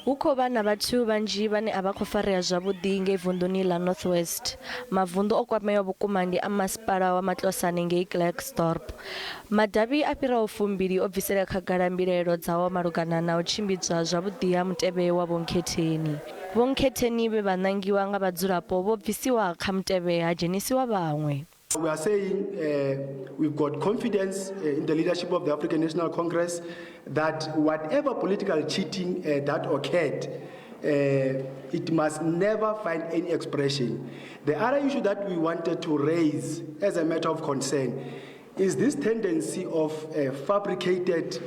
Hu khou vha na vhathu vhanzhi vhane a vha khou farea zwavhuḓi ngei vunḓuni ḽa North West. Mavunḓu o kwameaho vhukuma ndi a masipala wa Matlosane ngei Klerksdorp. Madavhi a fhiraho fumbili o bvisela khagala mbilaelo dzao malugana na u tshimbidzwa zwavhuḓi ha mutevhe wa vhonkhetheni. Vhonkhetheni vhe vha ṋangiwa nga vhadzulapo vho bvisiwa kha mutevhe ha dzhenisiwa vhaṅwe. We are saying we've got confidence in the leadership of the African National Congress that whatever political cheating that occurred, it must never find any expression. The other issue that we wanted to raise as a matter of concern is this tendency of fabricated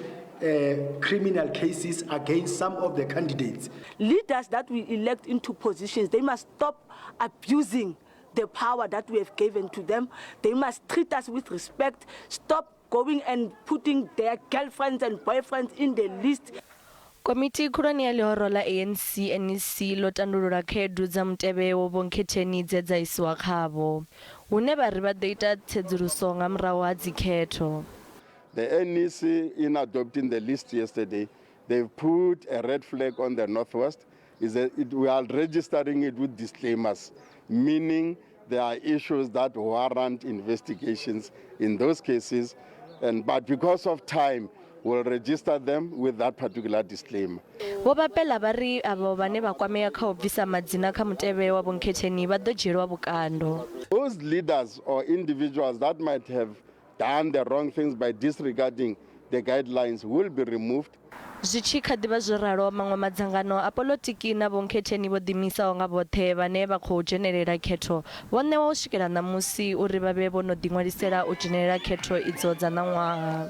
criminal cases against some of the candidates. Leaders that we elect into positions, they must stop abusing the power that we have given to them. They must treat us with respect, stop going and putting their girlfriends and boyfriends in the list. Komiti khulwane ya ḽihoro ḽa ANC NEC ḽo tandulula khaedu dza mutevhe wo vhonkhetheni dze dza isiwa khavho, hune vha ri vha ḓo ita tsedzuluso nga murahu ha dzikhetho. The NEC, in adopting the list yesterday, they've put a red flag on the Northwest. We are registering it with disclaimers, meaning there are issues that warrant investigations in those cases. But because of time, we'll register them with that particular disclaimer. Vho Bapela vha ri avho vhane vha kwamea kha u bvisa madzina kha mutevhe wa vhonkhetheni vha ḓo dzhielwa vhukando. Those leaders or individuals that might have done the wrong things by disregarding the guidelines will be removed. Zwi tshi kha ḓi vha zwo ralo, maṅwe madzangano a poḽotiki na vhonkhetheni vho ḓiimisaho nga vhoṱhe vhane vha khou dzhenelela khetho vho ṋewa u swikela ṋamusi uri vha vhe vho no ḓiṅwalisela u dzhenelela khetho idzo dza ṋaṅwaha.